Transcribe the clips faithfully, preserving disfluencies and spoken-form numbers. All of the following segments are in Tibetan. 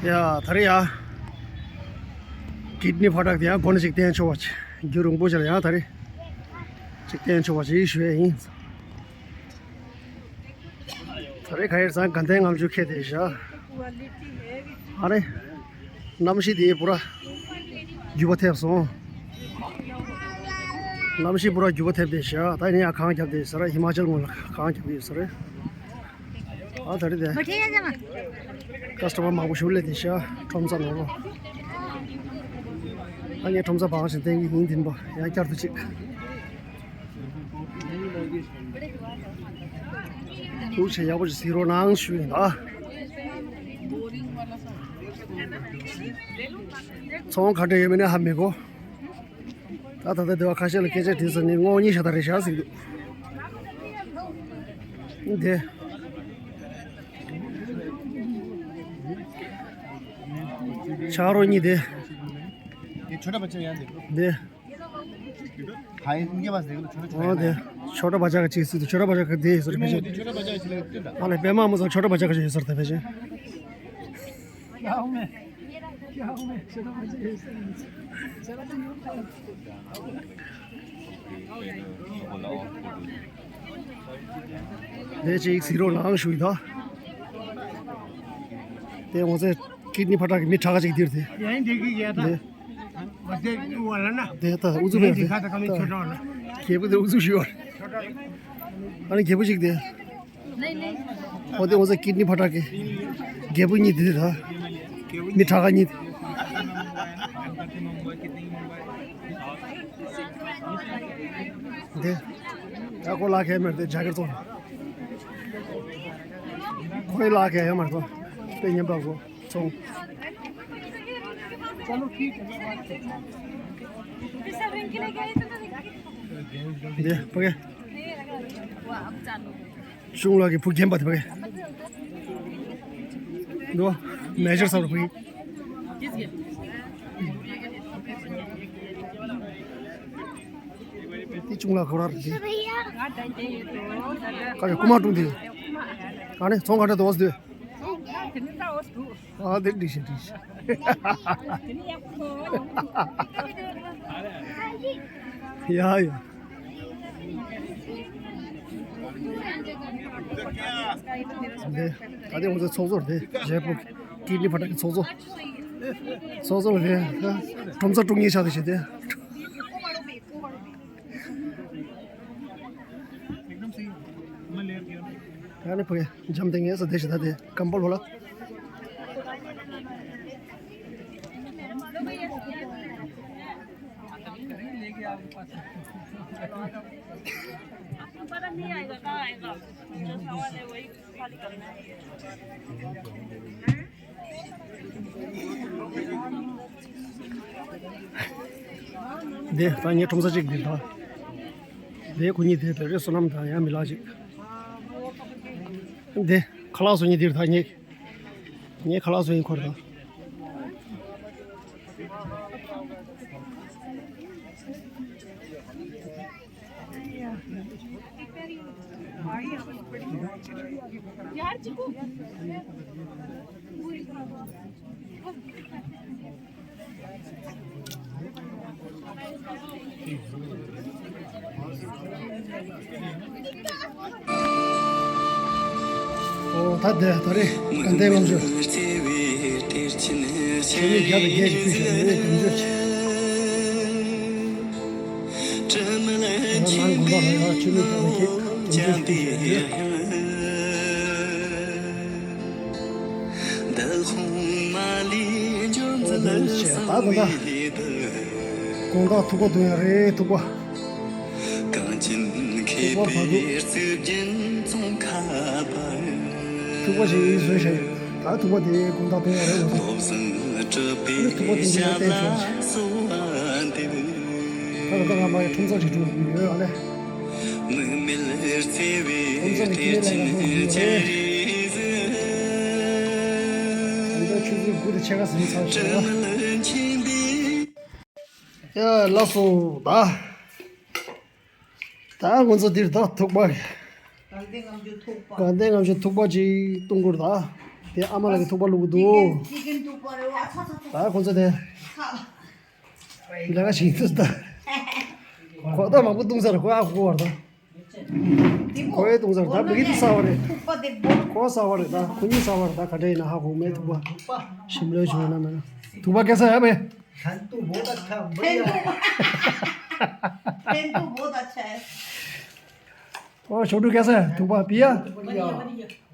ཡ་ད་རེས་ཡ། ཀིད་ནི་ཕ་ཊག་དེ་ཡང་སྒོ་ནས་ཅིག་བསྟན་ཆོག་པ་ཅིག་རྒྱུན་རིང་པོ་ཅིག་ལ་ཡང་ད་རེས་ཅིག་བསྟན་ཆོག་པ་ཅིག་ཞུ་ཡས་ཡིན། ད་རེས་ག་ཡེར་སང་དགའ་ལྡན་ལྔ་མཆོད་ཁེལ་བསྡད་ཤག་ཨ་རེ། གནམ་གཤིས་དེ་པུ་ར་འགྱུར་བ་ཐེབས་སོང་། གནམ་གཤིས་པུ་ར་འགྱུར་བ་ཐེབས་བསྡད་ཤག་ད་ཡིན་ཡང་གངས་རྒྱབ་བསྡད་ཡོད་ས་རེད། ཧི་མ་ཅལ་ངོས་ལ་གངས་རྒྱབ་ཀྱི་ཡོད་ས་རེད། ཨ་ད་རེས་དེ། ཀ་སི་ཊོ་མར་མང་པོ་ཞིག་སླེབས་བསྡད་ཤག་ཁྲོམ་ས་ནང་ལོགས། ཨ་ངས་ཁྲོམ་ས་བང་ཞིག་བསྟན་གྱི་ཡིན། འདི་ཡིན་པ་ཡང་བསྐྱར་དུ་ཅིག་ཐུགས་རྗེ་ཆེ། ཡག་པོ་ཞིག་གཟིགས་རོགས་གནང་ཞུ་ཡིན་ད། ཚོང་ག་འདྲ་ཡོད་མེད་ནི་ཧ་མི་གོ། ད་ད་ལྟ་སྡེ་བ་ཁ་ཤས་ལ་སྐད་ཆ་དྲིས་ས་ནི་སྔོ་གཉིས་ཤ་སྟག་རེད་ཤག་ཟེར་གི་འདུག་དེ། ཆ་རོགས་གཉིས་དེ། དེ་ཆོ་འདྲ་མ་བྱེད་ཡང་དེ། དེ། ཧའི་ངེས་པ་ཟེར་གི་ཆོ་འདྲ་ཆོ་འདྲ། འོ་དེ། ཆོ་འདྲ་བ་ཅག་གི་ཅིག་སྲིད་དུ་ཆོ་འདྲ་བ་ཅག་གི་དེ་ཡོད་ས་རེད་ཕལ་ཆེར། ཨ་ལས་པད་མ་མོ་ཚང་ཆོ་འདྲ་བ་ཅག་གི་ཡོད་ས་རེད་ད་ཕལ་ཆེར། དེ་ཅིག་གཟིགས་རོགས་གནང་ཞུ་ཡི་ད། དེ་ངོ་ཚ་ཀིད་ནི་ཕ་ཊག་གི་མི་ཁྲ་ཁ་ཅིག་འདིར་དེ། ཡང་འདི་གི་ཡ་ད། དེ། ང་ཚོའི་དབུ་བ་ལ་ན། དེ་ད་ཨུ་ཚུགས་ཡང་འདི་བས་ཁ་ད་ཀ་མི་ཆོ་འདྲ་བ་ལ། རྒྱལ་པོ་དེ་ཨུ་ཚུགས་ཞུ་བ། ཨ་ནི་རྒྱལ་པོ་ཅིག་དེ། ཨོ་དེ་ངོ་ཚ་ཀིད་ནི་ཕ་ཊག་གི་རྒྱལ་པོ་གཉིས་དེ་དེ་ད། མི་ཁྲ་ཁ་གཉིས་དེ། དེ། ད་ཁོ་ལག་ཁྱེར་མེད་དེ་ཇ་གེར་ཙོང་། ཁོའི་ལག་ཁྱེར་ཡོད་མ་རེད་དོ། དཔེ་ཉམས་པ་གོ་ཙོང་། དེ་ཕ་གི། གཞུང་ལ་གི་བུ་རྒན་པ་དེ་བས། འདུག་མེ་ཇར་སར་བུ། དེ་གཞུང་ལ་གོ་ར་རེད། ཀ་ཡ་ཀུ་མ་ཀྲུང་དེ། ཨ་ནི་ཚོང་ག་འདྲ་འདུག་ཟེར། ཨ་དེ་འགྲིག་ཤག་འགྲིག་ཤག་ཡ་ཡ། དེ་ད་ལྟའི་ང་ཚོའི་ཚོགས་གཙོ་རེད། དེ་རྒྱལ་པོ་ཀིད་ནི་ཕ་ཊག་གི་ཚོགས་གཙོ། ཚོགས་གཙོ་ལ་དེ་ཁྲོམ་ས་དཀྲུག་མཁན་ཆགས་བསྡད་ཤག་དེ། ཡ་ནི་བུ་ཡ་འཇམ་ཐིང་ངེ་ས་དེ་ཞིག་ད་དེ་ཀམ་པོ་ལོ་ལ། དེ་ད་ངའི་ཁྲོམ་ས་གཅིག་འདིར་ད། དེ་ཁོ་གཉིས་དེ་བེ་རེ་བསོད་ནམས་དང་ཡང་མི་ལག་ཅིག་དེ་ཁ་ལག་བཟོ་མཁན་འདིར་ད་ངས། ངའི་ཁ་ལག་བཟོ་མཁན་ཁོ་རེད་ད། ཨོ་ད་དེ་ད་རེས་དགའ་ལྡན་ལྔ་མཆོད། ཆོས་མེད་བརྒྱ་དང་བརྒྱད་ཀྱི་ཕུལ་ཞིག་ནས་དམ་ཆོས་བྱས། ང་རང་དགོན་པ་ལ་ཡང་ཆོས་མེད་བརྒྱ་དང་བརྒྱད་དམ་ཆོས་ཕུལ་ཞིག་ནས། ཨོ་ད་རེས་བྱས་ད་ད་ད། དགོང་དག་ཐུག་པ་འཐུང་ཡ་རེད་ཐུག་པ། ཐུག་པ་བར་དུ། ཐུག་པ་ཞིག་བཟོས་ཤག་ད་ཐུག་པ་དེ་དགོང་དག་འཐུང་ཡ་རེད་འོ་ཟེར། ཨ་ནི་ཐུག་པ་འཐུང་གི་ཡ་བསྟན་བྱུང་ཞིག་ད་ད་ལྟ་ང་མ་ཡི་ཁྲོམ་ས་ཞིག་འགྲོ་དགོས་ཡོད་ཨ་ལས། ཁྲོམ་ས་ནས་ཁྱི་ནས་ལ་ཡ་འགྲོ་དགོས་ཡོད་རེད། ད་ལྟ་ཆུ་ཚོད་དགུ་དང་ཕྱེད་ཀ་ཟིན་ཚར་ཤག་ཡ་ལགས་སོ་ད། ད་ང་ཚོ་འདིར་ད་ཐུག་པ། དགའ་ལྡན་ལྔ་མཆོད་ཐུག་པ། དགའ་ལྡན་ལྔ་མཆོད་ཐུག་པ་ཅིག་བཏུང་དགོས་རེད་ད། དེ་ཨ་མ་ལགས་ཀྱི་ཐུག་པ་བླུགས་འདུག་ཅི་ཀན་ཐུག་པ་རེད་བ། ཚ་ཚ་ཚ། ད་ཁོ་ཚོ་དེ་ལས་ཀ་བྱེད་ཀྱི་འདུག་ད་ཁོ་ད་མང་པོ་བཏུང་ཚར། ཁོ་ཨ་ཁུ་བར་ད། དེ་མོ་ཁོ་ཡས་བཏུང་ཚར། ད་མི་གི་དེ་གསར་པ་རེད། ཐུག་པ་དེ་སྦོ། ཁོ་གསར་པ་རེད། ད་ཁོ་གཉིས་གསར་པ་རེད། ད་ག་འདྲ་ཡིན་ན་ཧ་གོ་མེད། ཐུག་པ་ཞིམ་ལོས་བྱུང་ཡོད་ན་མེད་ན། ཐུག་པ་སྐད་ས་ཡ་མེད། ཐན་ཐུ་བོ་ད་ཆ། ཐན་ཐུ་བོ་ད་ཆ། ओ छोटू कैसा है? थूपा पिया? बढ़िया।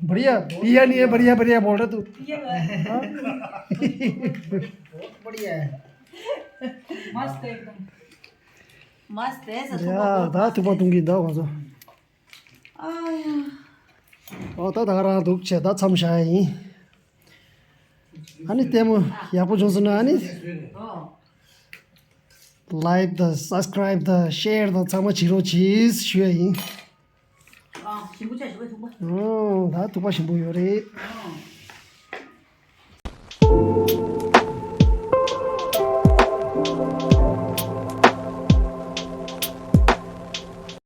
बढ़िया पिया नहीं है? बढ़िया बढ़िया बोल रहा तू। हाँ? बहुत बढ़िया है। मस्त है एकदम। मस्त है। ཡ་ད་ཐུག་པ་བཏུང་གི་འདུག་ང་ཚོ། ཨ་ཡ། ཨོ་ད་ད་ག་རང་འདུག་བྱས་ད་མཚམས་བཞག་ཡིན། ཨ་ནི་ལྟད་མོ་ཡག་པོ་བྱུང་སོང་ན་ཨ་ནི། ལའིཀ་དང་སབ་སི་ཀ་རའིབ་དང་ཤེར་དང་ཚང་མ་བྱེད་རོགས་གྱིས་ཞུ་ཡ་ཡིན། ཨ་ཞིམ་པོ་ཆགས་ཞིམ་པོ་ཐུག་པ། ཨོ་ད་ཐུག་པ་ཞིམ་པོ་ཡོད་རེད། ཨ།